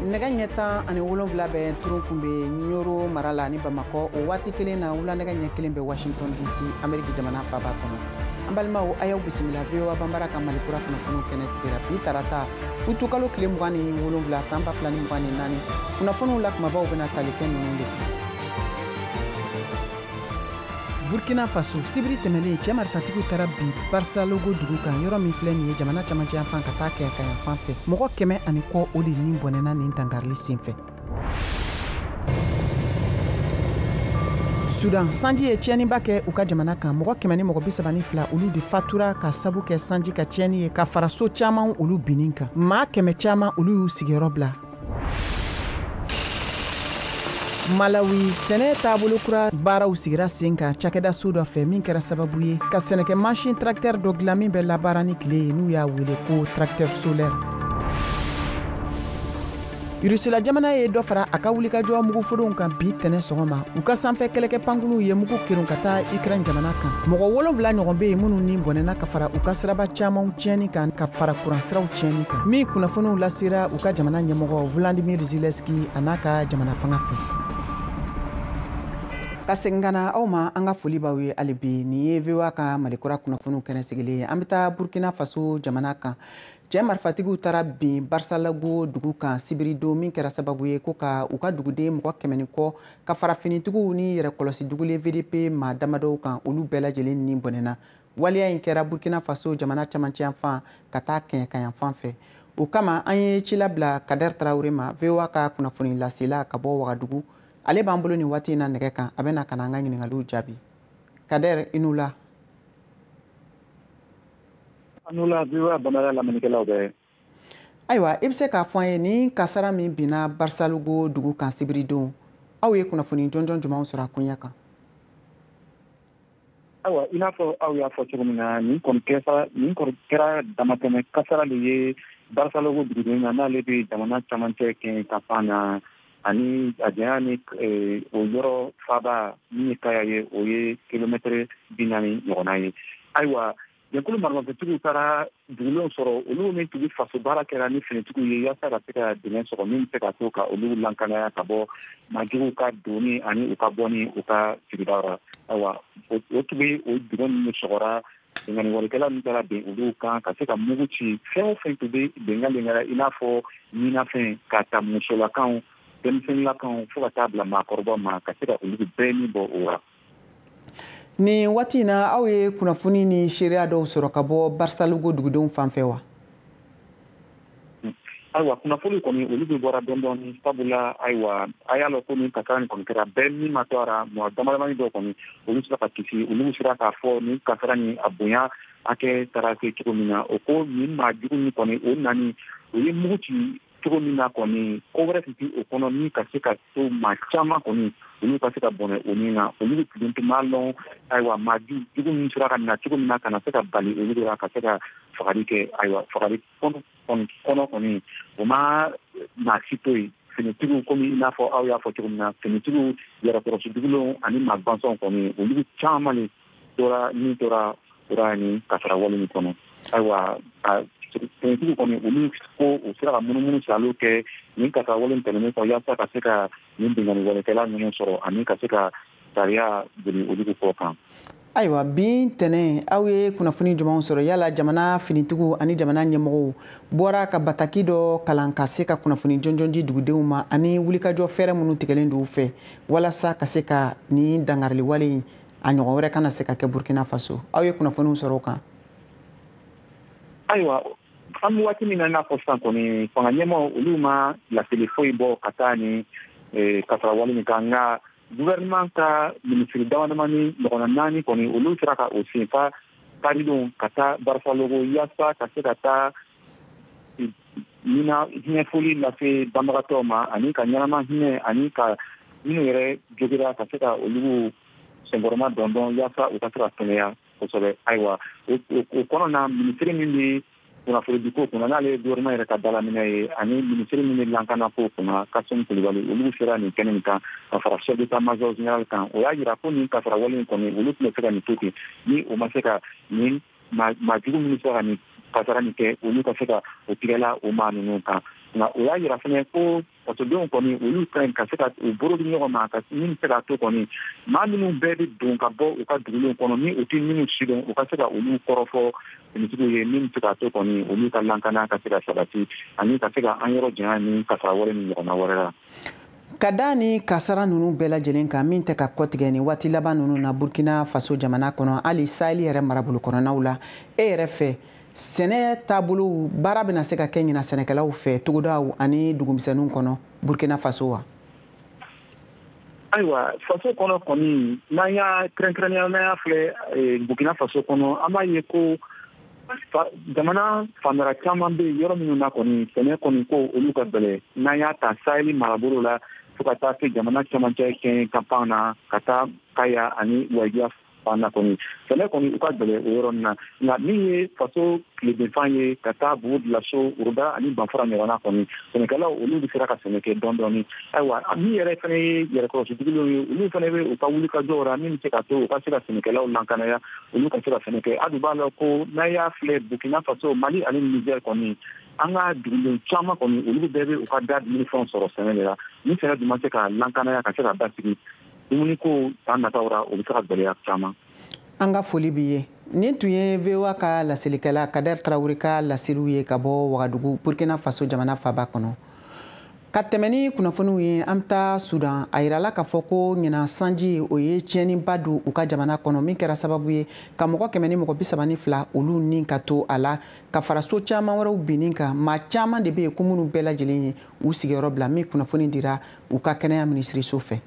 Nɛgɛ ɲɛ 17 bɛ turun kun bɛ Ɲoro mara la ni Bamakɔ. O waati kelen na, wula nɛgɛ ɲɛ 1 bɛ Washington DC, Ameriki jamana faba kɔnɔ. An balimaw, a y'aw bisimila VOA Banbara ka Mali kura kunnafoniw kɛnɛ sigira bi tarata, utukalo tile 27, san 2024. Kunnafoniw la kumabaw bɛna tali kɛ ninnu de kan. Burkina Faso, sibiri tɛmɛnen, cɛ marifatigiw taara bin Barsalogo dugu kan, yɔrɔ min filɛ nin ye jamana camancɛ yan fan ka taa kɛɲɛka yan fan fɛ. Mɔgɔ 100 ani kɔ, o de ni bɔnɛna nin dankarili senfɛ. Sudan, sanji ye tiɲɛniba kɛ u ka jamana kan. Mɔgɔ 132, olu de fatura ka sabu kɛ sanji ka tiɲɛni ye, ka fara so caman olu binni kan. Maa kɛmɛ caman, olu y'u sigiyɔrɔ bila. Malawi, sɛnɛ taabolo kura baaraw sigira sen kan cakɛda so dɔ fɛ, min kɛra sababu ye ka sɛnɛkɛ mansin tracteur dɔ dilan min bɛ labaara ni tile ye, n'u y'a wele ko tracteur solaire. Rusila jamana ye dɔ fara a ka wulikajɔ muguforonw kan bi tɛnɛ sɔgɔma. U ka sanfɛ kɛlɛkɛ pankurunw ye mugu kerun ka taa Ukraine jamana kan. Mɔgɔ 7 ɲɔgɔn bɛ yen minnu ni bɔnɛna, ka fara u ka siraba camanw tiɲɛni kan, ka fara kuransiraw tiɲɛni kan, min kunnafoniw lasera u ka jamana ɲɛmɔgɔ Vladimir Zelensky a n'a ka jamana fanga fɛ. Ka segin ka na aw ma, an ka foli b'aw ye hali bi. Nin ye VOA ka Malikura kunnafoniw kɛnɛ sigilen ye. An bɛ taa Burkina Faso jamana kan. Cɛ marifatigiw taara bin Barsalago dugu kan sibiridon, min kɛra sababu ye ko ka u ka duguden mɔgɔ 100 ni kɔ, ka fara finitigiw ni yɛrɛkɔlɔsi dugulen VDP maa damadɔw kan, olu bɛɛ lajɛlen ni bɔnɛna. Waleya in kɛra Burkina Faso jamana camancɛ yan fan ka taa kɛɲɛka yan fan fɛ. O kama, an ye cila bila Kader Tarawele ma, VOA ka kunnafoni lasela ka bɔ Wagadugu. Ale b'an bolo nin waati in na nɛgɛ kan. A bɛna ka na an ka ɲininkaliw jaabi. Kader, i n'u la. A n'u la, VOA Bambara lamɛnnikɛlaw bɛɛ. Ayiwa, i bɛ se k'a fɔ an ye, ni kasara min binna Barsalugo dugu kan sibiridon, aw ye kunnafoni jɔnjɔn jumɛnw sɔrɔ a koɲɛ kan? Ayiwa, i n'a fɔ aw y'a fɔ cogo min na, nin kɔni kɛra damatɛmɛ kasara de ye Barsalugo duguden na, n'ale bɛ jamana camancɛ kɛ ka fan na, ani a janya ni o yɔrɔ faaba min ye Kaya ye, o ye kilomɛtɛrɛ 40 ɲɔgɔnna ye. Ayiwa, jɛkulu maramafɛntigiw taara dugulenw sɔrɔ, olu min tun bɛ faso baara kɛra ni finitigiw ye, yaasa ka se ka dɛmɛ sɔrɔ min bɛ se ka to ka olu lankanaya ka bɔ maajuguw ka donni ani u ka bɔni u ka sigida la. Ayiwa, o tun bɛ o dingɛ ninnu sɔgɔra. Binkanni walikɛla min taara bin olu kan ka se ka mugu ci, fɛn o fɛn tun bɛ binkanni kɛra, i n'a fɔ ɲinafɛn, ka ta musolakaw, denmisɛnninlakaw, fo ka taa bila maakɔrɔba ma, ka se ka olu bɛɛ ni bɔ o la. Nin waati in na, aw ye kunnafoni ni seereya dɔw sɔrɔ ka bɔ Barsalugo dugudenw fan fɛ wa? Ayiwa, kunnafoni kɔni, olu bɛ bɔra dɔɔni dɔɔni, sabula ayiwa, a y'a lɔn ko nin kasara nin kɔni kɛra, bɛɛ min ma to a ra, mɔgɔ damadamani dɔw kɔni, olu sera ka kisi. Olu sera k'a fɔ nin kasara nin a bonya hakɛ taara se cogo min na. O ko nin maa jugu min kɔni o nani, o ye mugu ci cogo min na kɔni, ko wɛrɛ tun tɛ o kɔnɔ min ka se ka to maa caman kɔni, olu ka se ka bɔnɛ o min na. Olu tun tun b'a lɔn. Ayiwa, maa jugu min sera ka na cogo min na ka na se ka bali olu la ka se ka fagali kɛ. Ayiwa, fagali kɔnɔ kɔnɔ kɔni, o ma maa si to yen. Finitigiw, komi i n'a fɔ aw y'a fɔ cogo min na, finitigiw, yɛrɛkɔrɔsi dugulenw ani maa gansanw kɔni, olu caman de tora min tora ni kasara wale min kɔnɔ. Ayiwa, finitigiw kɔni, olu ko u sera ka munumunu salo kɛ nin kasara wale tɛmɛnen kɔ, yaasa ka se ka nin binkanni walekɛla ninnu sɔrɔ ani ka se ka sariya boli olu kɔ kan. Ayiwa, bi tɛnɛ, aw ye kunnafoni jumɛnw sɔrɔ? Yala jamana finitigiw ani jamana ɲɛmɔgɔw bɔra ka bataki dɔ kalan ka se ka kunnafoni jɔnjɔn di dugudenw ma, ani wulikajɔ fɛɛrɛ minnu tigɛlen don u fɛ walasa ka se ka nin dangarili wale in a ɲɔgɔn wɛrɛ kana se ka kɛ Burkina Faso? Aw ye kunnafoniw sɔrɔ o kan? Ayiwa, an bɛ waati min na, i n'a fɔ sisan kɔni, fanga ɲɛmaaw, olu ma laseli foyi bɔ ka taa ni kasara wale min kan. Nka gouvernement ka minisiri damadamani ɲɔgɔnna naani kɔni, olu sera ka o senfa karidon ka taa Barsalogho, yaasa ka se ka taa ɲina hinɛfoli lase banbagatɔw ma, ani ka ɲɛnama hinɛ, ani ka minnu yɛrɛ jogira, ka se ka olu senkɔrɔma dɔndɔn, yaasa u ka se ka kɛnɛya kosɛbɛ. Ayiwa, o kɔnɔ na, minisiri min bɛ kunnafonidiko kunna, n'ale ye gouvernement yɛrɛ ka dalaminɛ ye, ani minisiri min bɛ lakanako kunna, Kassoum Kulibali, olu sera nin kɛnɛ nin kan ka fara chef d'état major général kan. O y'a jira ko nin kasara wale in kɔni, olu tun bɛ se ka nin to ten ni o ma se ka nin maa jugu minnu sera ka nin kasara nin kɛ, olu ka se ka o tigɛla o maa ninnu kan. Nka o y'a yira fɛnɛ ko fasodenw kɔni olu ka ɲi ka se ka u bolo di ɲɔgɔn ma, ka min bɛ se k'a to kɔni maa minnu bɛɛ bɛ don ka bɔ u ka dugulenw kɔnɔ ni u tɛ minnu sidɔn, u ka se ka olu kɔrɔfɔ finitigiw ye, min bɛ se k'a to kɔni olu ka lankana ka se ka sabati ani ka se ka an yɔrɔ janya ni kasara wɛrɛ ni ɲɔgɔnna wɛrɛ la. Ka da ni kasara ninnu bɛɛ lajɛlen kan min tɛ ka kɔtigɛ ni waati laban ninnu na Burkina Faso jamana kɔnɔ, hali Sahel yɛrɛ marabolo kɔnɔnaw la, e yɛrɛ fɛ sɛnɛ taabolow baara bɛna se ka kɛ ɲina sɛnɛkɛlaw fɛ togodaw ani dugumisɛnninw kɔnɔ Burkina Faso wa? Ayiwa, faso kɔnɔ kɔni, n'an y'a kɛrɛnkɛrɛnnenya n'an y'a filɛ Burkina Faso kɔnɔ, an b'a ye ko jamana fanbara caman bɛ yen yɔrɔ minnu na kɔni sɛnɛ kɔni ko olu ka gɛlɛn. N'an y'a ta Sahel marabolo la fo ka taa se jamana camancɛ kɛɲɛ kanpan na ka taa Kaya ani Wajiya fan na kɔni, sɛnɛ kɔni u ka gɛlɛn o yɔrɔ nin na. Nka min ye faso tilebenfan ye ka taa Bobo Dioulasso, Oroda ani Banfora ɲɔgɔnna kɔni, sɛnɛkɛlaw olu bɛ sera ka sɛnɛ kɛ dɔɔni dɔɔni. Ayiwa, min yɛrɛ fana ye yɛrɛkɔlɔsi dugulenw ye, olu fana bɛ u ka wulikajɔw la min bɛ se ka to u ka se ka sɛnɛkɛlaw lankanaya, olu ka se ka sɛnɛ kɛ. A dun b'a la ko n'a y'a filɛ Burkina Faso, Mali ani Niger kɔni, an ka dugulen caman kɔni olu bɛɛ bɛ u ka da dumunifɛnw sɔrɔ sɛnɛ de la. Ni sɛnɛ dun ma se ka lankanaya ka se ka basigi, dumuniko san nataw la o bɛ se ka gɛlɛya caman. An ka foli b'i ye. Nin tun ye VOA ka laselikɛla Kader Traoré ka laseliw ye ka bɔ Wagadugu, Burkina Faso jamana faaba kɔnɔ. Ka tɛmɛ ni kunnafoniw ye, an bɛ taa Sudan. A yirala k'a fɔ ko ɲinan sanji o ye tiɲɛniba don u ka jamana kɔnɔ, min kɛra sababu ye ka mɔgɔ 132 olu ni ka to a la, ka fara so caman wɛrɛw binni kan. Maa caman de bɛ yen ko minnu bɛɛ lajɛlen ye u sigiyɔrɔ bila, min kunnafoni dira u ka kɛnɛya minisiriso fɛ.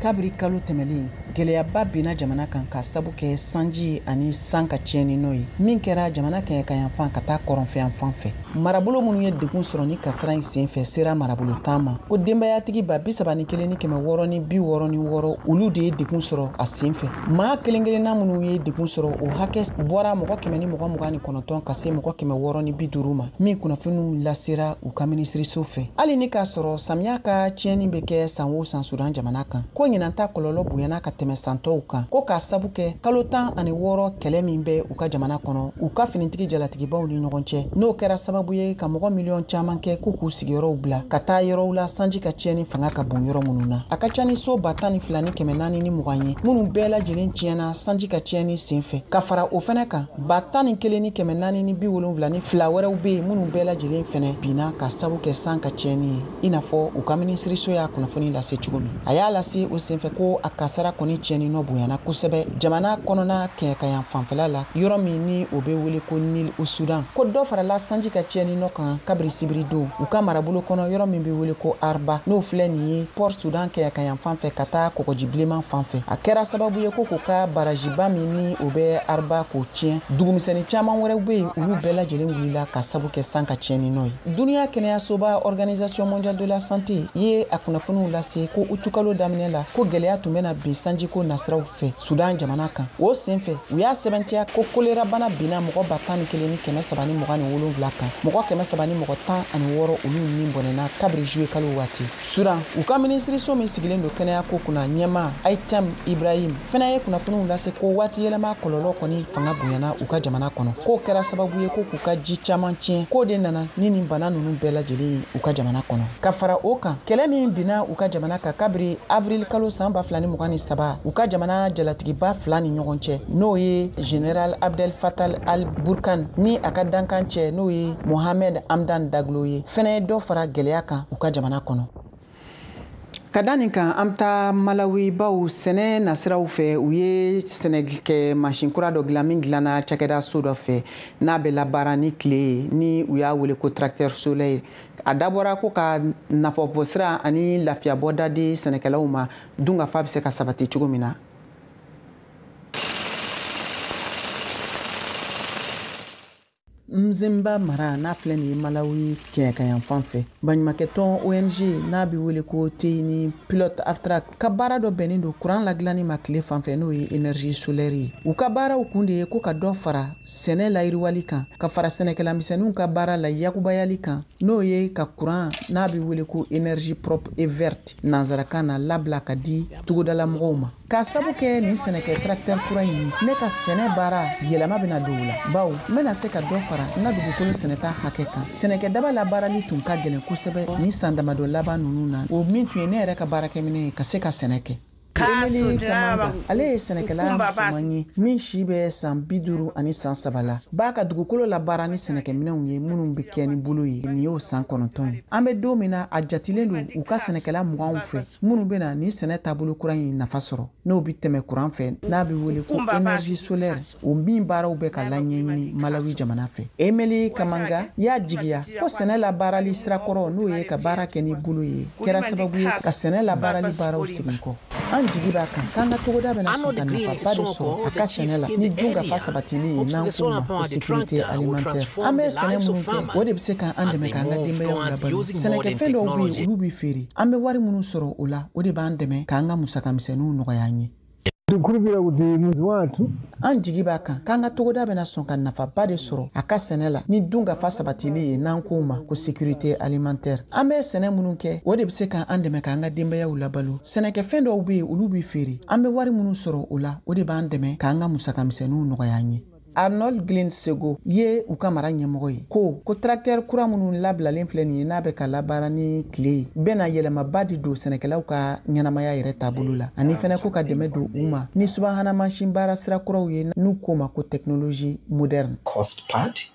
Kabiri kalo tɛmɛlen, gɛlɛyaba binna jamana kan ka sabu kɛ sanji ani san ka tiɲɛni nɔ ye min kɛra jamana kɛɲɛkayanfan ka taa kɔrɔnfɛyanfan fɛ. Marabolo minnu ye degun sɔrɔ ni kasara in senfɛ sera marabolo 10 ma, ko denbayatigi 31,666 olu de ye degun sɔrɔ a senfɛ. Maa kelen kelenna minnu ye degun sɔrɔ, o hakɛ bɔra mɔgɔ 129 ka se mɔgɔ 650 ma, min kunnafoniw lasera u ka minisiriso fɛ. Hali ni k'a sɔrɔ samiya ka tiɲɛni bɛ kɛ san o san Sudan jamana kan, ko ɲinan ta kɔlɔlɔ bonyana ka tɛmɛ san tɔw kan, ko k'a sabu kɛ kalo 16 kɛlɛ min bɛ u ka jamana kɔnɔ u ka finitigi jalatigibaw ni ɲɔgɔn cɛ, n'o kɛra sababu ye ka mɔgɔ miliyɔn caman kɛ k'u k'u sigiyɔrɔw bila ka taa yɔrɔw la sanji ka tiɲɛni fanga ka bon yɔrɔ minnu na. A ka ca ni so 12,420 ye minnu bɛɛ lajɛlen tiɲɛna sanji ka tiɲɛni senfɛ. Ka fara o fɛnɛ kan, 11,472 wɛrɛw bɛ yen minnu bɛɛ lajɛlen fɛnɛ binna ka sabu kɛ san ka tiɲɛni ye, i n'a fɔ u ka minisiriso y'a kunnafoni lase cogo min. A y'a lase o senfɛ ko a kasara kɔni tiɲɛni nɔ bonyana kosɛbɛ jamana kɔnɔna kɛɲɛkayan fanfɛla la, yɔrɔ min ni o bɛ wele ko Nil au Sudan. Ko dɔ farala sanji ka tiɲɛni nɔ kan kabiri sibiri don u ka marabolo kɔnɔ, yɔrɔ min bɛ wele ko Arba, n'o filɛ nin ye Port Sudan kɛɲɛkayan fan fɛ ka taa kɔgɔji bilenman fan fɛ. A kɛra sababu ye ko k'u ka barajiba min ni o bɛ Arba k'o tiɲɛ. Dugumisɛnnin caman wɛrɛw bɛ yen, olu bɛɛ lajɛlen wulila ka sabu kɛ san ka tiɲɛni nɔ ye. Duniya kɛnɛyasoba Organisation mondiale de la santé ye a kunnafoniw lase ko utukalo daminɛ la ko gɛlɛya tun bɛna bin sanjiko nasiraw fɛ Sudan jamana kan. O senfɛ, u y'a sɛbɛntiya ko kolerabana binna mɔgɔ 11,327 kan, mɔgɔ 316 olu ni bɔnɛna kabiri juillet kalo waati. Sudan, u ka minisiriso min sigilen don kɛnɛya ko kunna, ɲɛmaa Aitam Ibrahim fana ye kunnafoniw lase ko waati yɛlɛma kɔlɔlɔ kɔni fanga bonyana u ka jamana kɔnɔ, k'o kɛra sababu ye ko k'u ka ji caman tiɲɛ, k'o de nana ni nin bana ninnu bɛɛ lajɛlen ye u ka jamana kɔnɔ. Ka fara o kan, kɛlɛ min binna u ka jamana kan kabiri avril kalo san 2023, u ka jamana jalatigiba fila ni ɲɔgɔn cɛ, n'o ye Général Abdel Fattah al-Burhan ni a ka dankan cɛ n'o ye Mohamed Hamdan Daglo ye, fɛnɛ ye dɔ fara gɛlɛya kan u ka jamana kɔnɔ. Ka da nin kan, an bɛ taa Malawi, baw sɛnɛ nasiraw fɛ, u ye sɛnɛkɛ mansin kura dɔ dilan min dilanna cakɛda so dɔ fɛ n'a bɛ labaara ni tile ye, ni u y'a wele ko tracteur solaire. A dabɔra ko ka nafabɔsira ani lafiyabɔda di sɛnɛkɛlaw ma, dunkafa bɛ se ka sabati cogo min na. Mzimba mara n'a filɛ nin ye Malawi kɛɲɛkayanfan fɛ, baɲumankɛtɔn ONG n'a bɛ wele ko Teyini Pilote Aftrak ka baara dɔ bɛnnen don kuran ladilanni ma tile fan fɛ, n'o ye énergie solaire ye. U ka baaraw kun de ye ko ka dɔ fara sɛnɛ layiriwali kan, ka fara sɛnɛkɛlamisɛnninw ka baara la yakubayali kan, n'o ye ka kuran n'a bɛ wele ko énergie propre et verte nansarakan na labila ka di togodalamɔgɔw ma. K'a sabu kɛ nin sɛnɛkɛ tracteur kura in ye, ne ka sɛnɛ baara yɛlɛma bɛna don o la, bawo n bɛna se ka dɔ fara n ka dugukolo sɛnɛta hakɛ kan. Sɛnɛkɛdaba labaarali tun ka gɛlɛn kosɛbɛ nin san damadɔ laban ninnu na, o min tun ye ne yɛrɛ ka baarakɛminɛ ye ka se ka sɛnɛ kɛ. Emily Kamanga, ale ye sɛnɛkɛla musoman ye min si bɛ san 53 la, b'a ka dugukolo labaara ni sɛnɛkɛminɛnw ye minnu bɛ kɛ ni bolo ye. Nin y'o san 9 ye. An bɛ don min na, a jatilen don u ka sɛnɛkɛla 20 fɛ minnu bɛna nin sɛnɛ taabolo kura in nafa sɔrɔ, n'o bɛ tɛmɛ kuran fɛ n'a bɛ wele ko énergie solaire, o min baaraw bɛ ka laɲɛɲini Malawi jamana fɛ. Emily Kamanga y'a jigiya ko sɛnɛ labaarali sirakɔrɔ, n'o ye ka baara kɛ ni bolo ye, kɛra sababu ye ka sɛnɛ labaarali baaraw segin kɔ. An jigi b'a kan k'an ka togoda bɛna sɔn ka nafaba de sɔrɔ a ka sɛnɛ la ni dunkafa sabatili ye, n'an k'o ma ko sécurité alimentaire. An bɛ sɛnɛ minnu kɛ, o de bɛ se k'an dɛmɛ k'an ka denbayaw labalo. Sɛnɛkɛfɛn dɔw bɛ yen, olu bɛ feere, an bɛ wari minnu sɔrɔ o la, o de b'an dɛmɛ k'an ka musakamisɛnninw nɔgɔya an ye. An jigi b'a kan k'an ka togoda bɛna sɔn ka nafaba de sɔrɔ a ka sɛnɛ la ni dunkafa sabatili ye, n'an k'o ma ko sécurité alimentaire. An bɛ sɛnɛ minnu kɛ, o de bɛ se k'an dɛmɛ k'an ka denbayaw labalo. Sɛnɛkɛfɛn dɔw bɛ yen, olu bɛ feere, an bɛ wari minnu sɔrɔ o la, o de b'an dɛmɛ k'an ka musakamisɛnninw nɔgɔya an ye. Arnold Glenn Sego ye u ka mara ɲɛmɔgɔ ye, ko tracteur kura minnu labilalen filɛ nin ye, n'a bɛ ka labaara ni tile ye, bɛna yɛlɛmaba de don sɛnɛkɛlaw ka ɲɛnamaya yɛrɛ taabolo la, ani fɛnɛ ko ka dɛmɛ don u ma ni subahana mansin baara sira kuraw ye, n'u k'o ma ko technologie moderne. Cost part.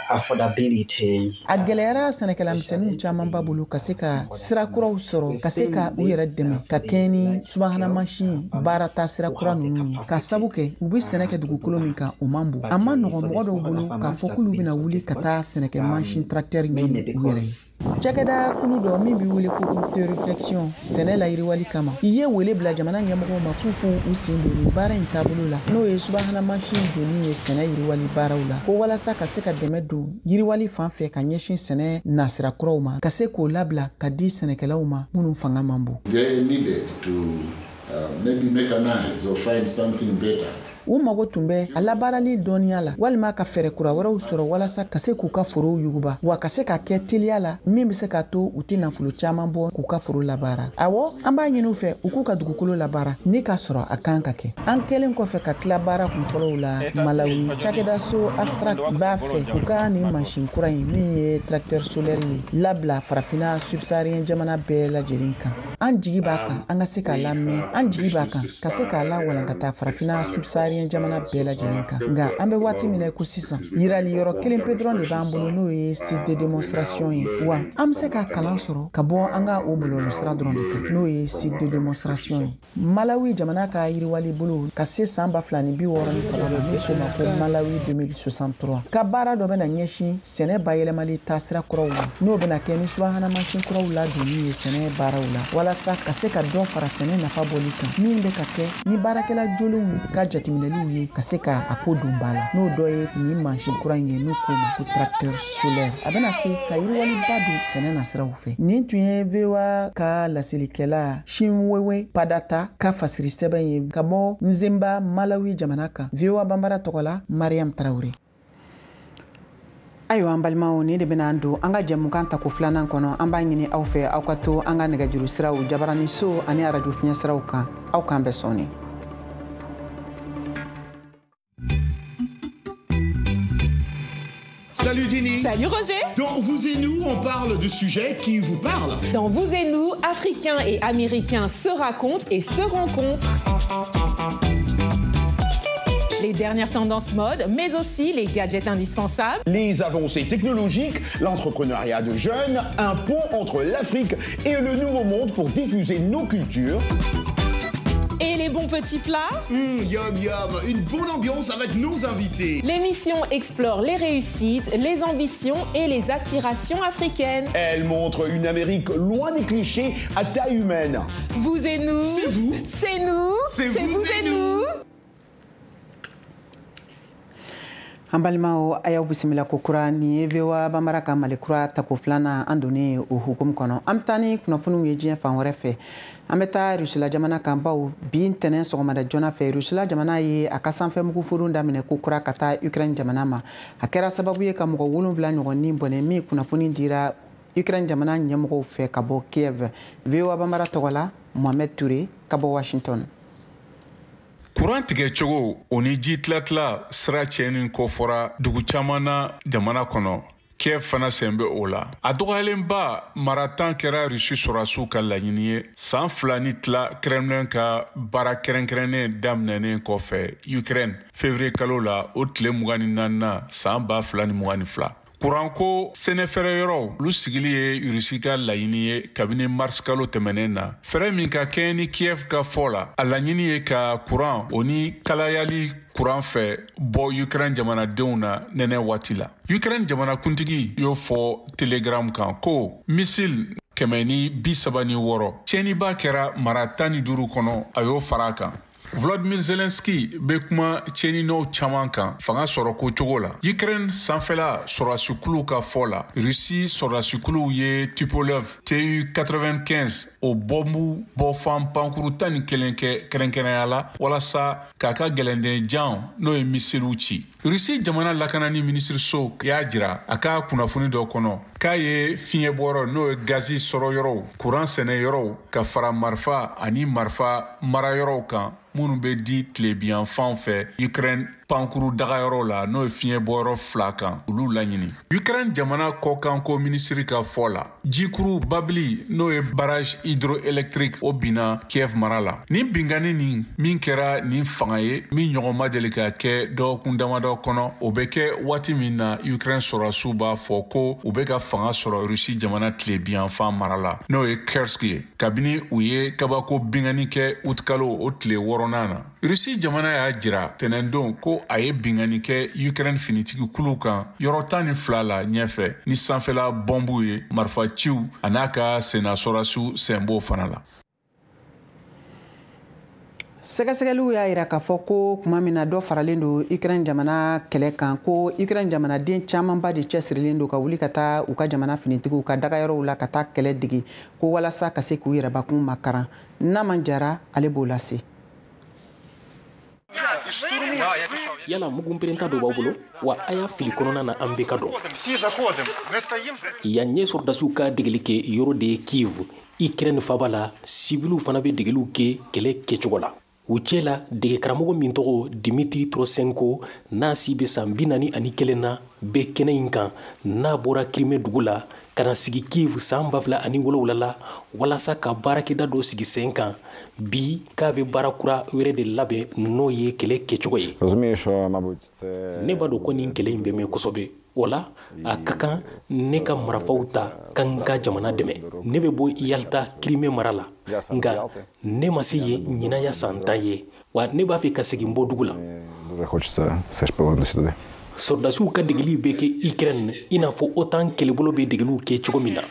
Affordability. A gɛlɛyara sɛnɛkɛlamisɛnninw camanba bolo ka se ka sira kuraw sɔrɔ, ka se ka u yɛrɛ dɛmɛ ka kɛɲɛ ni subahana mansin baara ta sira kura ninnu ye, ka sabu kɛ u bɛ sɛnɛ kɛ dugukolo min kan, o man bon. A ma nɔgɔn mɔgɔ dɔw bolo k'a fɔ k'olu bɛna wuli ka taa sɛnɛkɛ mansin tracteur ɲini u yɛrɛ ye. Cakɛda kulu dɔ min bɛ wele ko groupe de réflexion sɛnɛ layiriwali kama, i ye wele bila jamana ɲɛmɔgɔw ma k'u k'u sen don nin baara in taabolo la, n'o ye subahana mansin donni ye sɛnɛ yiriwali baaraw la, ko walasa ka se ka dɛmɛ don yiriwali fan fɛ ka ɲɛsin sɛnɛ nasira kuraw ma, ka se k'o labila ka di sɛnɛkɛlaw ma minnu fanga man bon. They needed to maybe mechanize or find something better. U mago tun bɛ a labaarali dɔnniya la, walima ka fɛɛrɛ kura wɛrɛw sɔrɔ walasa ka se k'u ka forow yuguba, wa ka se ka kɛ teliya la min bɛ se k'a to u tɛ nafolo caman bɔ k'u ka foro labaara. Awɔ, an b'a ɲini u fɛ u k'u ka dugukolo labaara ni k'a sɔrɔ a kan ka kɛ. An kɛlen kɔfɛ ka tila baara kunfɔlɔw la Malawi, cakɛdaso Aftrak b'a fɛ u ka nin mansin kura in min ye tracteur solaire ye labila farafinna subsaharien jamana bɛɛ lajɛlen kan. An jigi b'a kan an ka se k'a lamɛn, an jigi b'a kan ka se k'a lawalankata farafinna subsaharien jamana bɛɛ lajɛlen kan. Nka an bɛ waati min na ko sisan, yirali yɔrɔ kelen pe dɔrɔn de b'an bolo, n'o ye site de démonstration ye, wa an bɛ se ka kalan sɔrɔ ka bɔ an ka o bɔlɔlɔsira dɔrɔn de kan, n'o ye site de démonstration ye. Malawi jamana ka yiriwali bolo ka se san 2063 ma, n'u k'o ma ko Malawi 2063, ka baara dɔ bɛna ɲɛsin sɛnɛ bayɛlɛmali taasira kuraw ma, n'o bɛna kɛ ni subahana mansin kuraw ladonni ye sɛnɛ baaraw la, walasa ka se ka dɔ fara sɛnɛ nafa bɔli kan, min bɛ ka kɛ ni baarakɛla jolenw ka jateminɛ ye ka se ka a ko don ba la, n'o dɔ ye nin mansin kura in ye, n'u k'o ma ko tracteur solaire. A bɛna se ka yiriwaliba don sɛnɛ nasiraw fɛ. Nin tun ye VOA ka laselikɛla Shinwewe Padata ka fasiri sɛbɛn ye ka bɔ Nzemba, Malawi jamana kan. VOA Banbara tɔgɔ la, Mariam Traoré. Ayiwa an balimaw, nin de bɛna an don an ka jɛmukan tako filanan kɔnɔ. An b'a ɲini aw fɛ aw ka to an ka nɛgɛjuru siraw, jabarani so ani arajo fiɲɛ siraw kan. Aw k'an bɛn sɔɔni. Salut Jenny. Salut Roger. Dans Vous et Nous, on parle de sujets qui vous parlent. Dans Vous et Nous, Africains et Américains se racontent et se rencontrent. Les dernières tendances mode, mais aussi les gadgets indispensables. Les avancées technologiques, l'entrepreneuriat de jeunes, un pont entre l'Afrique et le Nouveau Monde pour diffuser nos cultures. Et les bons petits plats. Yum yum, une bonne ambiance avec nos invités. L'émission explore les réussites, les ambitions et les aspirations africaines. Elle montre une Amérique loin des clichés à taille humaine. Vous et nous. C'est vous. C'est nous. C'est vous et nous. An balimaw, a y'aw bisimila ko kura. Nin ye VOA Bambara ka Mali Kura tako filanan, an donnen o hukumu kɔnɔ. An bɛ taa ni kunnafoniw ye diɲɛ fan wɛrɛ fɛ. An bɛ taa Rusila jamana kan, baw bi ntɛnɛn sɔgɔmada joona fɛ, Rusila jamana ye a ka sanfɛmugu foron daminɛ ko kura ka taa Ukraine jamana ma. A kɛra sababu ye ka mɔgɔ 7 ɲɔgɔn ni bɔnɛ, min kunnafoni dira Ukraine jamana ɲɛmɔgɔw fɛ ka bɔ Kiev. VOA Bambara tɔgɔ la, Mohamed Touré ka bɔ Washington. Kuran tigɛcogo o ni ji tilatila sira tiɲɛni kɔfɔra dugu caman na jamana kɔnɔ. Kiev fana sen bɛ o la. A dɔgɔyalenba mara 10 kɛra Rusi sɔrɔdasiw ka laɲini ye, san 2 ni tila Kremlin ka baara kɛrɛnkɛrɛnnen daminɛnen kɔfɛ Ukraine, février kalo la, o tile 24nan, san 2022. Kuranko sɛnɛfɛrɛ yɔrɔw, olu sigili ye Rusi ka laɲini ye kabini mars kalo tɛmɛnen na. Fɛɛrɛ min ka kɛɲɛ ni Kiev ka fɔ la, a laɲini ye ka kuran o ni kalayali kuran fɛ bɔ Ukraine jamanadenw na nɛnɛ waati la. Ukraine jamanakuntigi y'o fɔ Telegram kan ko missile 136 tiɲɛniba kɛra mara 15 kɔnɔ, a y'o fara a kan. Vladimir Zelensky bɛ kuma tiɲɛninɔw caman kan fanga sɔrɔ ko cogo la. Ukraine sanfɛla sɔrɔdasikuluw ka fɔ la, Russie sɔrɔdasikuluw ye Tupolev Tu-95 o bɔnbu bɔfan pankuru 11 kɛ kɛrɛnkɛrɛnya la walasa k'a ka gɛlɛnden jan, n'o ye misiliw ci. Russie jamana lakanani minisiriso y'a jira a ka kunnafoni dɔ kɔnɔ k'a ye fiɲɛbɔyɔrɔ, n'o ye gazi sɔrɔ yɔrɔw, kuran sɛnɛ yɔrɔw, ka fara marifa ani marifa marayɔrɔw kan minnu bɛ di tilebiyanfan fɛ Ukraine pankuru dagayɔrɔ la, n'o ye fiɲɛbɔyɔrɔ fila kan, olu laɲini. Ukraine jamana kɔkanko minisiri ka fɔ la, jikuru babili, n'o ye barrage hydroélectrique, o binna Kiev mara la. Nin binkanni nin min kɛra nin fanga ye min ɲɔgɔn ma deli ka kɛ dɔgɔkun damadɔ kɔnɔ, o bɛ kɛ waati min na Ukraine sɔrɔdasiw b'a fɔ ko u bɛ ka fanga sɔrɔ Rusi jamana tilebiyanfan mara la, n'o ye Kursk ye, kabini u ye kabako binkanni kɛ utikalo o tile 6nan na. Rusi jamana y'a jira tɛnɛndon ko a ye binkanni kɛ Ukraine finitigi kuluw kan yɔrɔ 12 la ɲɛfɛ ni sanfɛla bɔnbuw ye, marifaciw a n'a ka senna sɔrɔdasiw sen b'o fana la. Sɛgɛsɛgɛliw y'a yira k'a fɔ ko tuma min na dɔ faralen don Ukraine jamana kɛlɛ kan, ko Ukraine jamanaden camanba de cɛsirilen don ka wuli ka taa u ka jamana finitigiw ka dagayɔrɔw la ka taa kɛlɛ dege, ko walasa ka se k'u yɛrɛbakun makaran. Naman Jara, ale b'o lase. Yala mugu pɛrɛnta dɔ b'aw bolo wa? A y'a fili kɔnɔna na, an bɛɛ ka dɔn. Yan ye sɔrɔdasiw ka degeli kɛ yɔrɔ de ye Kiev, Ukraine faba la. Sibiliw fana bɛ degeliw kɛ kɛlɛ kɛcogo la. U cɛ la, dege karamɔgɔ min tɔgɔ Dimitri Trosenko, n'a si bɛ san 41 na, bɛ kɛnɛ in kan, n'a bɔra Crimée dugu la ka na sigi Kiev san 2007 la walasa ka baarakɛda dɔ sigi sen kan. Bi k'a bɛ baara kura wɛrɛ de labɛn, n'o ye kɛlɛ kɛcogo ye. Ne b'a dɔn ko nin kɛlɛ in bɛ mɛn kosɛbɛ. O la, a ka kan ne ka marifaw ta ka n ka jamana dɛmɛ. Ne bɛ bɔ Yalta, Crimée mara la, nka ne ma se yen ɲinan ya san 10 ye wa. Ne b'a fɛ ka segin bɔ dugu la. Sɔrɔdasiw ka degeli bɛ kɛ Ukraine i n'a fɔ OTAN kɛlɛbolo bɛ degeliw kɛ cogo min na.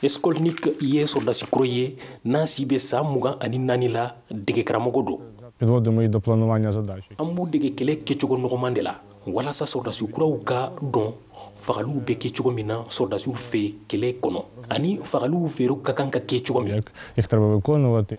Skolnik ye sɔrɔdasi kɔrɔ ye, n'a si bɛ san 24 la, dege karamɔgɔ don. An b'u dege kɛlɛ kɛcogo nɔgɔman de la walasa sɔrɔdasi kuraw ka dɔn fagaliw bɛ kɛ cogo min na sɔrɔdasiw fɛ kɛlɛ kɔnɔ, ani fagaliw feerew ka kan ka kɛ cogo min.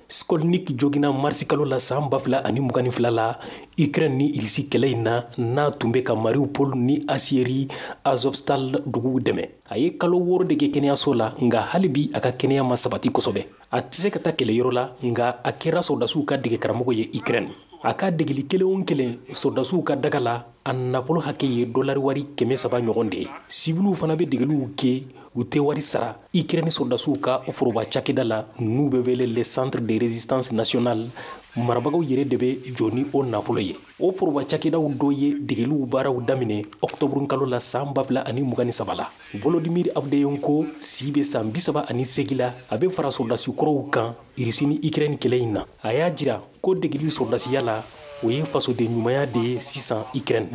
Skolnik joginna marisi kalo la san 2022 la Ukraine ni Irisi kɛlɛ in na, n'a tun bɛ ka Mariupol ni aciérie Azovstal duguw dɛmɛ. A ye kalo 6 de kɛ kɛnɛyaso la, nka hali bi a ka kɛnɛya ma sabati kosɛbɛ. A tɛ se ka taa kɛlɛyɔrɔ la, nka a kɛra sɔrɔdasiw ka dege karamɔgɔ ye Ukraine. A ka degeli kelen o kelen sɔrɔdasiw ka daga la, a nafolo hakɛ ye dolari wari 300 ɲɔgɔn de ye. Sibiliw fana bɛ degeliw kɛ, u tɛ wari sara, Ukraine sɔrɔdasiw ka foroba cakɛda la n'u bɛ wele le Centre de résistance nationale. Marabagaw yɛrɛ de bɛ jɔ ni o nafolo ye. O foroba cakɛdaw dɔ ye degeliw baaraw daminɛ ɔkutɔburu kalo la san 2023 la. Volodymyr Avdeyenko si bɛ san 38 la, a bɛ fara sɔrɔdasi kɔrɔw kan Irisi ni Ukraine kɛlɛ in na. A y'a jira ko degeli sɔrɔdasiya la, o ye fasoden ɲumanya de ye sisan Ukraine.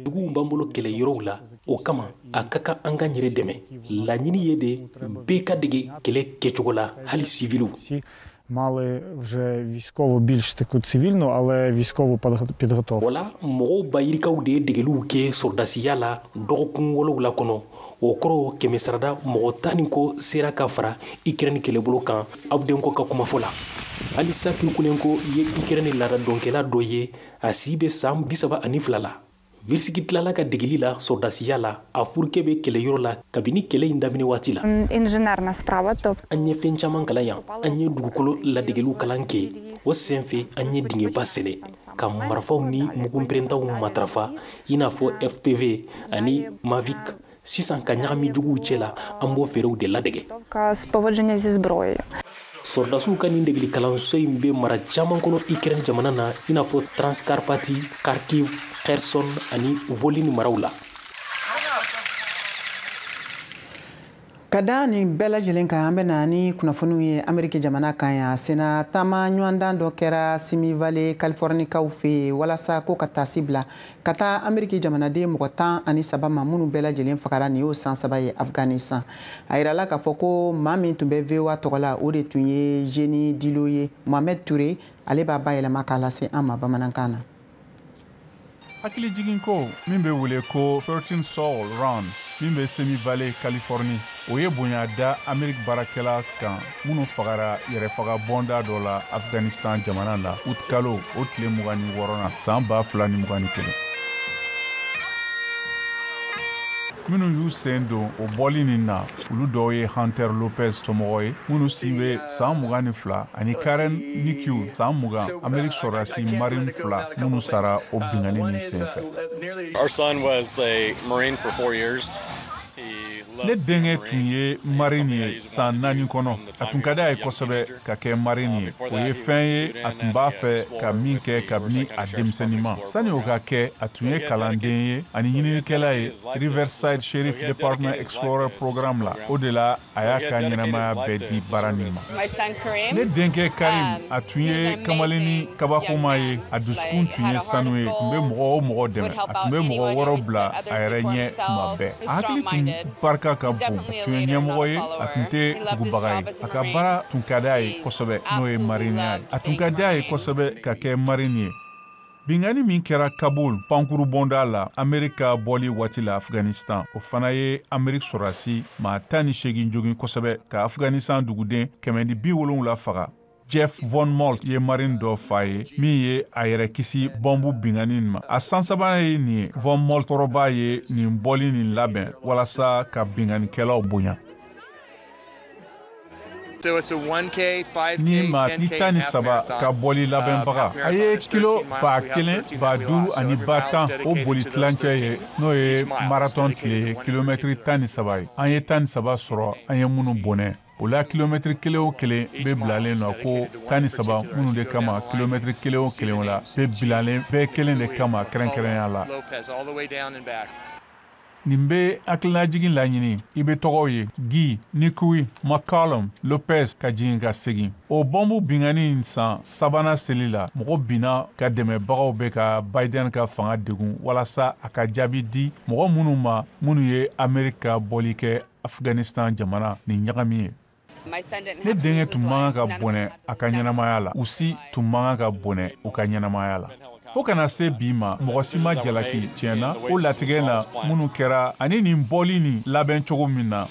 Duguw b'an bolo kɛlɛ yɔrɔw la, o kama a ka kan an ka yɛrɛ dɛmɛ. Laɲini ye de bɛɛ ka dege kɛlɛ kɛcogo la, hali siviliw. мали вже військову, більш таку цивільну, але військову підготовку. O la mɔgɔw ba yirikaw de ye degeliw kɛ sɔrɔdasiya la dɔgɔkun 7 kɔnɔ. O kɔrɔ 100 sarada mɔgɔ 10 ni kɔ sera ka fara Ukraine kɛlɛbolo kan Avdenko ka kumafɔ la. Halisa Kirkunenko ye Ukraine laada dɔnkɛla dɔ ye, a si bɛ san 32 la. Virsiki tilala ka degeli la sɔrɔdasiya la, a furukɛ bɛ kɛlɛyɔrɔ la kabini kɛlɛ in daminɛ waati la. An ye fɛn caman kalan yan, an ye dugukolo ladegeliw kalan kɛ. O senfɛ an ye dingɛba sɛnɛ ka marifaw ni mugunpɛrɛntaw matarafa i n'a fɔ FPV ani Mavic. Sisan ka ɲagami juguw cɛ la, an b'o fɛɛrɛw de ladege. Sɔrɔdasiw ka nin degeli kalanso in bɛ mara caman kɔnɔ Ukraine jamana na, i n'a fɔ Transcarpathie, Kharkiv, Kherson ani Volyn maraw la. Ka da nin bɛɛ lajɛlen kan, an bɛ na ni kunnafoniw ye Ameriki jamana kan yan. Sena taama ɲɔgɔndan dɔ kɛra Simi Valley, Californikaw fɛ yen, walasa ko ka taasi bila ka taa Ameriki jamanaden mɔgɔ 13 ma minnu bɛɛ lajɛlen fagara nin y'o san 3 ye Afghanistan. A yirala k'a fɔ ko maa min tun bɛ VOA tɔgɔ la, o de tun ye Jenny Dilo ye. Mohamed Touré ale b'a bayɛlɛma k'a lase an ma bamanankan na. Hakilijigin ko min bɛ wele ko 13 Soul Run min bɛ Simi Valley, Californie, o ye bonya da Ameriki baarakɛla kan minnu fagara yɛrɛfaga bɔnda dɔ la Afghanistan jamana na août kalo o tile 26nan san 2021. Minnu y'u sen don o bɔli nin na, olu dɔw ye Hunter Lopez somɔgɔ ye minnu si bɛ san 22 ani Karen Nikiu san 20, Ameriki sɔrɔdasi Marine 2 minnu sara o binkanni nin senfɛ. Our son was a Marine for 4 years. Ne denkɛ tun ye Marine ye san 4 kɔnɔ. A tun ka di a ye kosɛbɛ ka kɛ Marine ye. O ye fɛn ye a tun b'a fɛ ka min kɛ kabini a denmisɛnninma. Sani o ka kɛ, a tun ye kalanden ye ani ɲininikɛla ye Riverside Sheriff Department Explorer Program la. O de la a y'a ka ɲɛnamaya bɛɛ di baara nin ma. Ne denkɛ Karim, a tun ye kamalennin kabakoma ye. A dusukun tun ye sanu ye. A tun bɛ mɔgɔ o mɔgɔ dɛmɛ. A tun bɛ mɔgɔ wɛrɛw bila a yɛrɛ ɲɛ tuma bɛɛ. A hakili tun barika ka bon. A tun ye ɲɛmɔgɔ ye, a tun tɛ tugubaga ye. A ka baara tun ka di a ye kosɛbɛ, n'o ye mariniya ye. A tun ka di a ye kosɛbɛ ka kɛ marine ye. Binkanni min kɛra Kaboul pankurubonda la Ameriki ka bɔli waati la Afghanistan, o fana ye Ameriki sɔrɔdasi maa 18 jogin kosɛbɛ ka Afghanistan duguden 170 faga. Jeff Von Molt ye marine dɔ fa ye min ye a yɛrɛ kisi bɔnbu binkanni ma. A san sabanan ye nin ye. Von Molt kɔrɔba ye nin bɔli nin labɛn walasa ka binkannikɛlaw bonya. Ni maa ni 13 ka bɔli labɛnbaga, a ye kilo 1000, 5000 ani 10,000 o boli tilancɛ ye, n'o ye marathon tile ye, kilomɛtiri 13 ye. An ye 13 sɔrɔ, an ye minnu bɔnɛ. O la kilomɛtiri kelen o kelen bɛ bilalen nɔ ko 13 minnu de kama, kilomɛtiri kelen o kelen la bɛ bilalen bɛɛ kelen de kama kɛrɛnkɛrɛnya la. Nin bɛ hakilinajigin laɲini, i bɛ tɔgɔw ye Guy, Nikui, McCallum, Lopez ka jigin ka segin. O bɔnbu binkanni in san sabanan seli la, mɔgɔ binna ka dɛmɛbagaw bɛ ka Biden ka fanga degun walasa a ka jaabi di mɔgɔ minnu ma minnu ye Ameriki ka bɔli kɛ Afghanistan jamana nin ɲagami ye. Ne denkɛ tun man kan ka bɔnɛ a ka ɲɛnamaya la, u si tun man kan ka bɔnɛ u ka ɲɛnamaya la. Fo kana se bi ma, mɔgɔ si ma jalaki tiɲɛ na o latigɛ na minnu kɛra ani nin bɔli nin labɛn cogo min na.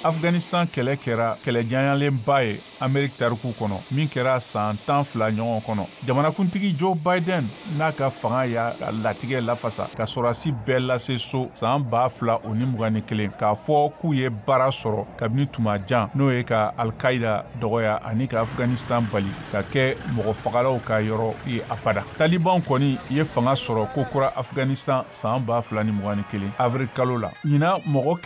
Afghanistan kɛlɛ kɛra kɛlɛ jayanlenba ye Ameriki tariku kɔnɔ min kɛra san 12 ɲɔgɔn kɔnɔ. Jamanakuntigi Joe Biden n'a ka fanga y'a latigɛ lafasa ka sɔrɔdasi bɛɛ lase so san 2021 k'a fɔ k'u ye baara sɔrɔ kabini tuma jan, n'o ye ka Al-Qaïda dɔgɔya ani ka Afghanistan bali ka kɛ mɔgɔ fagalaw ka yɔrɔ ye abada. Taliban kɔni ye fanga sɔrɔ kokura Afghanistan san 2021 avril kalo la. Ɲinan mɔgɔ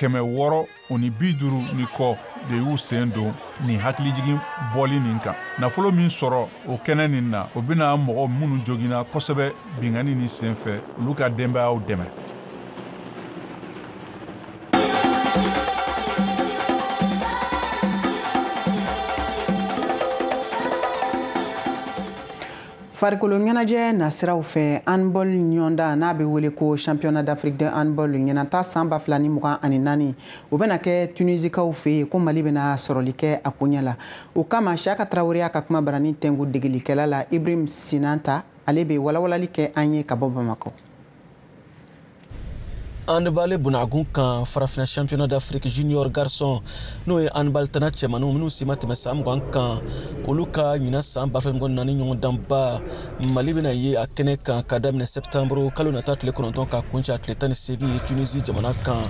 650 ni kɔ de y'u sen don nin hakilijigin bɔli nin kan. Nafolo min sɔrɔ o kɛnɛ nin na, o bɛna mɔgɔ minnu joginna kosɛbɛ binkanni nin senfɛ, olu ka denbayaw dɛmɛ. Farikolo ɲɛnajɛ nasiraw fɛ, handball ɲɔnda n'a bɛ wele ko championnat d'Afrique de handball ɲinata san 2024, o bɛna kɛ Tunisikaw fɛ yen, ko Mali bɛna sɔrɔli kɛ a koɲɛ la. O kama, Siaka Tarawele y'a ka kuma barani tɛnku degelikɛla la Ibrahim Sinanta, ale bɛ walawalali kɛ an ye ka bɔ Bamakɔ. Handball bunagun kan, farafinna championnat d'Afrique junior garçon, n'o ye handball tana cɛmaninw minnu si ma tɛmɛ san 20 kan, olu ka ɲinan san 2024 ɲɔgɔndanba, Mali bɛna ye a kɛnɛ kan ka daminɛ septembre kalo nata tile 9 ka kuncɛ a tile 18 Tunisie jamana kan.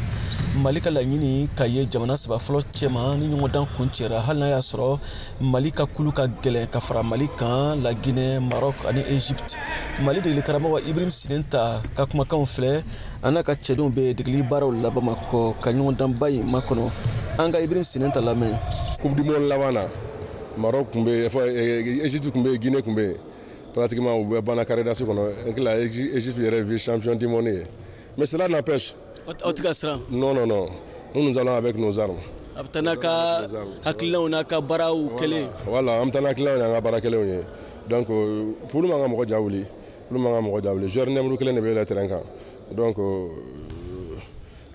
Mali ka laɲini ka ye jamana saba fɔlɔ cɛma ni ɲɔgɔndan kuncɛra, hali n'a y'a sɔrɔ Mali ka kulu ka gɛlɛn ka fara Mali kan, La Guinée, Maroc ani Égypte. Mali degeli karamɔgɔ Ibrahim Sinenta ka kumakanw filɛ, a n'a ka cɛdenw bɛ degeli baaraw la Bamakɔ ka ɲɔgɔndanba in makɔnɔ. An ka Ibrahim Sinenta lamɛn. Coupe du monde laban na, Maroc tun bɛ yen, Égypte tun bɛ yen, Guinée tun bɛ yen. Pratiquement u bɛɛ banna carré d'as kɔnɔ. N tila Égypte yɛrɛ vice champion du monde ye. Mais cela n'empêche. Aw tɛ ka siran? Non, non, non. Nous, nous allons avec nos armes. A bɛ taa n'a ka hakilinaw n'a ka baaraw kɛlen. Voilà, an bɛ taa n'hakilinaw n'an ka baara kɛlenw ye. Donc pour man ka mɔgɔ ja wuli, olu man ka mɔgɔ ja wuli. Joueur numéro kelen de bɛ yɛlɛ terrain kan. Donc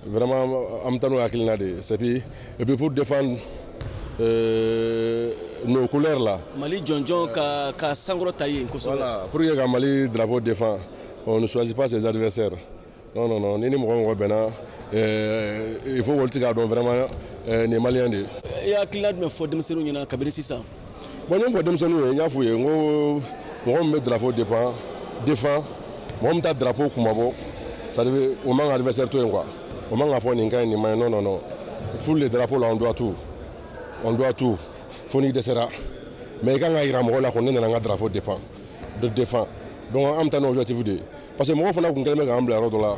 vraiment an bɛ taa n'o hakilina de ye. C'est puis et puis pour défendre nos couleurs là. Mali jɔnjɔn ka sankɔrɔta yen kosɛbɛ. Voilà, pour que ka Mali drapeau défend, on ne choisit pas ses adversaires. Non, non, non, ni ni mɔgɔ mɔgɔ bɛnna, il faut olu ti k'a dɔn vraiment nin ye malien de ye. I ye hakilina jumɛn fɔ denmisɛnninw ɲɛna kabini sisan? Bon, n ye min fɔ denmisɛnninw ye, n y'a f'u ye n ko mɔgɔ min bɛ drapeau défend, mɔgɔ min t'a drapeau kunmabɔ, c'est-à-dire o man ka adversaire to yen quoi. O man ka fɔ nin ka ɲi nin man ɲi, non, non, non. Pour le drapeau là, on doit tout. On doit tout. Fo n'i dɛsɛra. Mais i kan ka yira mɔgɔw la ko ne nana n ka drapeau défend. Donc an bɛ taa n'o objectif de ye. Parce que mɔgɔw fana tun kɛlen bɛ k'an bila yɔrɔ dɔ la,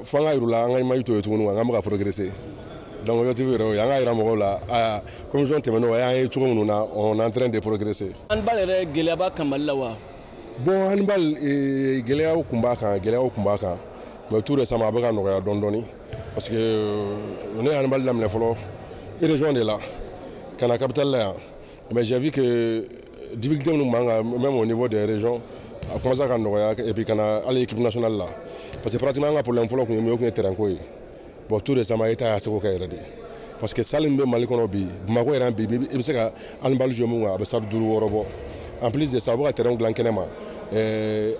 fo an ka yir'u la an ka image to yen tuguni quoi, k'an bɛ ka progresser. Donc objectif yɛrɛ y'o ye, an ka yira mɔgɔw la, aa commission tɛmɛnenw a y'an ye cogo minnu na, on est en train de progresser. Handball yɛrɛ, gɛlɛya b'a kan Mali la wa? Bon, handball gɛlɛyaw tun b'a kan, gɛlɛyaw tun b'a kan. Mais tout récemment a bɛ ka nɔgɔya dɔɔni dɔɔni, parce que ne ye handball daminɛ fɔlɔ région de la ka na capitale la yan, mais j'ai vu que difficulté minnu b'an kan même au niveau des régions, a commencé ka nɔgɔya, et puis ka na hali équipe nationale la, parce que pratiquement an ka problème fɔlɔ tun ye mun ye, o tun ye terrain ko ye. Bon, tout récemment État y'a seko kɛ yɛrɛ de, parce que salle min bɛ Mali kɔnɔ bi, Bamakɔ yɛrɛ bi, i bɛ se ka handball jouer mun kan, a bɛ salle 5 6 bɔ. En plus de ça, u bɛ ka terrain dilan kɛnɛma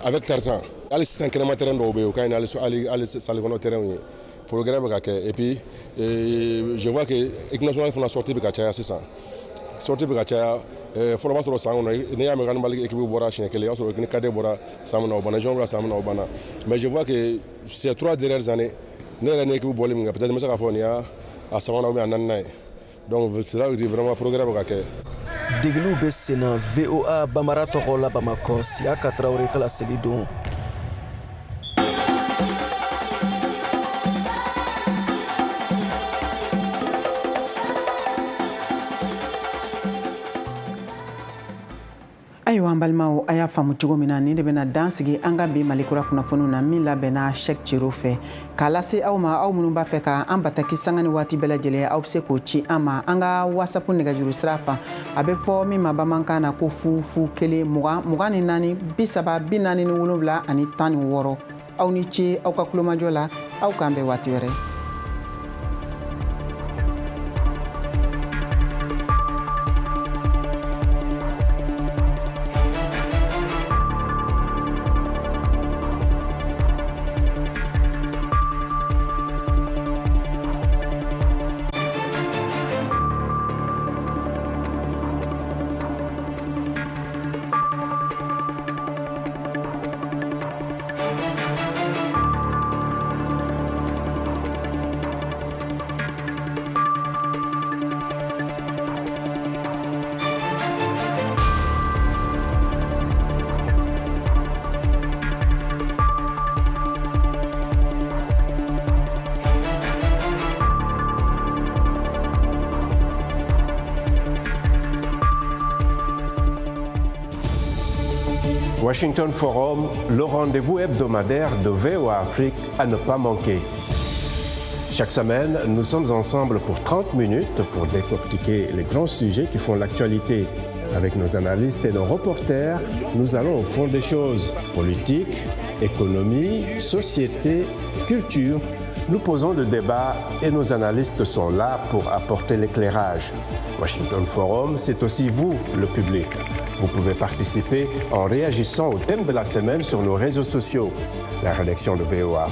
avec tartan. Hali sisan kɛnɛma terrain dɔw bɛ yen, o ka ɲi ni hali salle kɔnɔ terrain ye. Progrès bɛ ka kɛ, et puis je vois que équipe nationale fana sortie bɛ ka caya sisan. Sortie bɛ ka caya, fɔlɔ b'a sɔrɔ san kɔnɔ n'i y'a mɛn handball équipe bɔra siɲɛ kelen, i b'a sɔrɔ ni cadet bɔra san min na o banna, junior bɔra san min na o banna. Mais je vois que ces 3 dernières années, ne yɛrɛ ni équipe bɔli min kɛ, peut-être n bɛ se k'a fɔ nin y'a a sabanan ou bien a naaninan ye. Donc c'est là que vraiment progrès bɛ ka kɛ. Degeliw bɛ senna VOA Bambara tɔgɔ la Bamakɔ, Siaka Tarawele ka laseli don. Ayiwa an balimaw, a y'a faamu cogo min na, nin de bɛna dan sigi an ka bi Mali kura kunnafoniw na min labɛnna Cheick Cero fɛ k'a lase aw ma. Aw minnu b'a fɛ ka an bataki sanga ni waati bɛɛ lajɛlen, aw bɛ se k'o ci an ma an ka WhatsApp nɛgɛjuru sira fan, a bɛ fɔ min ma bamanankan na ko 0 0 1 20 24 30 47 ani 16. Aw ni ce aw ka kulomajɔ la, aw k'an bɛn waati wɛrɛ. Washington Forum, le rendez-vous hebdomadaire de VOA Afrique à ne pas manquer. Chaque semaine, nous sommes ensemble pour 30 minutes pour décortiquer les grands sujets qui font l'actualité. Avec nos analystes et nos reporters, nous allons au fond des choses. Politique, économie, société, culture. Nous posons le débat et nos analystes sont là pour apporter l'éclairage. Washington Forum, c'est aussi vous, le public. Vous pouvez participer en réagissant au thème de la semaine sur nos réseaux sociaux. La rédaction de VOA